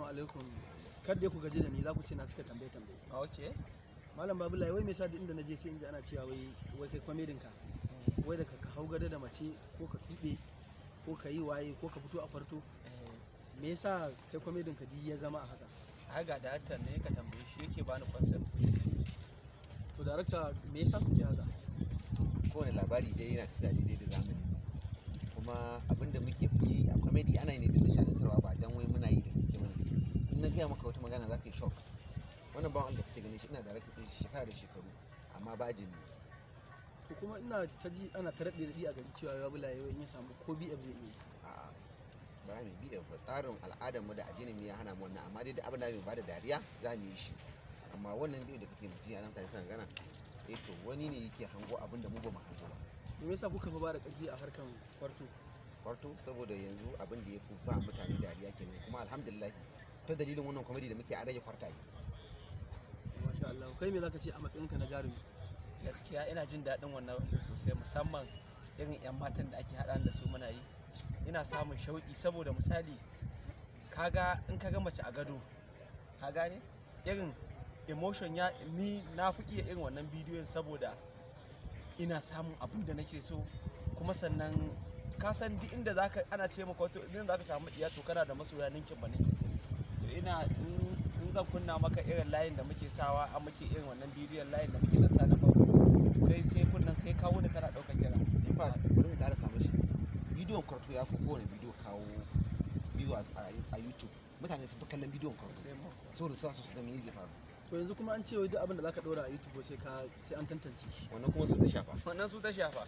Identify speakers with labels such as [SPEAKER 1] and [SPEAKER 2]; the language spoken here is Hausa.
[SPEAKER 1] Alaikum. Kar dai ku gaji da ni, za ku ce na cika tambaye tambaye.
[SPEAKER 2] Okay.
[SPEAKER 1] Malam Babulaye, wai me yasa duk inda na je sai in ji ana cewa wai kai comedyn ka, wai da ka hau gado da mace, ko ka tuɓe, ko ka yi waye, ko ka fito a kwarto? Me yasa kai comedyn ka duk ya zama a haka?
[SPEAKER 2] Ai ga daraktan ne, ka tambaye shi, yake bani concept.
[SPEAKER 1] To darakta, me yasa kuke haka?
[SPEAKER 3] Kowane labari dai yana tafiya daidai da zamani, kuma abin da muke yi a comedy ana yi ne da nishaɗantarwa, ba dan wai muna yi da gaske bane. In na gaya maka wata magana, za ka yi shock. Wannan bawan Allah da kake ganin shi, ina director ɗin shi shekara da shekaru, amma virgin ne.
[SPEAKER 1] To kuma ina ta ji ana ta raɗe raɗi a gari cewa Babulaye wai in ya samu ko BF zai iya yi.
[SPEAKER 3] A'a, ba mu BF ba. Tsarin al'adar mu da addinin mu ya hana mu wannan, amma dai duk abin da mu bada dariya za mu yi shi. Amma wannan biyu da kake mutum a nan mutane suna gana, eh, to wani ne yake hango abin da mu ba mu hango ba.
[SPEAKER 1] To me yasa kuka fi bada ƙarfi a harkan kwarto?
[SPEAKER 3] Kwarto, saboda yanzu abin da ya fi ba mutane dariya kenan. Kuma alhamdulillah, ta dalilin wannan comedy da muke, a rage kwartaye.
[SPEAKER 1] Masha Allah. Kai me zaka ce a matsayinka na jarumi?
[SPEAKER 2] Gaskiya ina jin daɗin wannan role sosai, musamman irin 'yan matan da ake haɗa da su muna yi. Ina samun shauƙi saboda misali, kaga in kaga mace a gado, ka gane irin emotion ya ni na fi iya irin wannan bidiyon saboda ina samun abin da nake so. Kuma sannan ka san duk inda zaka ana ce maka wato inda zaka samu iya, to kana da masoya ninkin ba ninkin. To ina in zan kunna maka irin layin da muke sawa a muke irin wannan bidiyon, layin da muke dan sa na farko, kai sai kunnan kai kawo da kana ɗaukar kira.
[SPEAKER 3] In fact, bari mu ƙara samun shi. Bidiyon kwarto ya fi kowane bidiyo kawo viewers a YouTube. Mutane sun fi kallon bidiyon kwarto
[SPEAKER 2] sai mu
[SPEAKER 3] saboda sa su ga me zai faru.
[SPEAKER 1] To yanzu kuma an ce wai duk abin da zaka ɗora a YouTube sai ka sai an tantance shi.
[SPEAKER 3] Wannan kuma su ta shafa.
[SPEAKER 2] Wannan su ta shafa.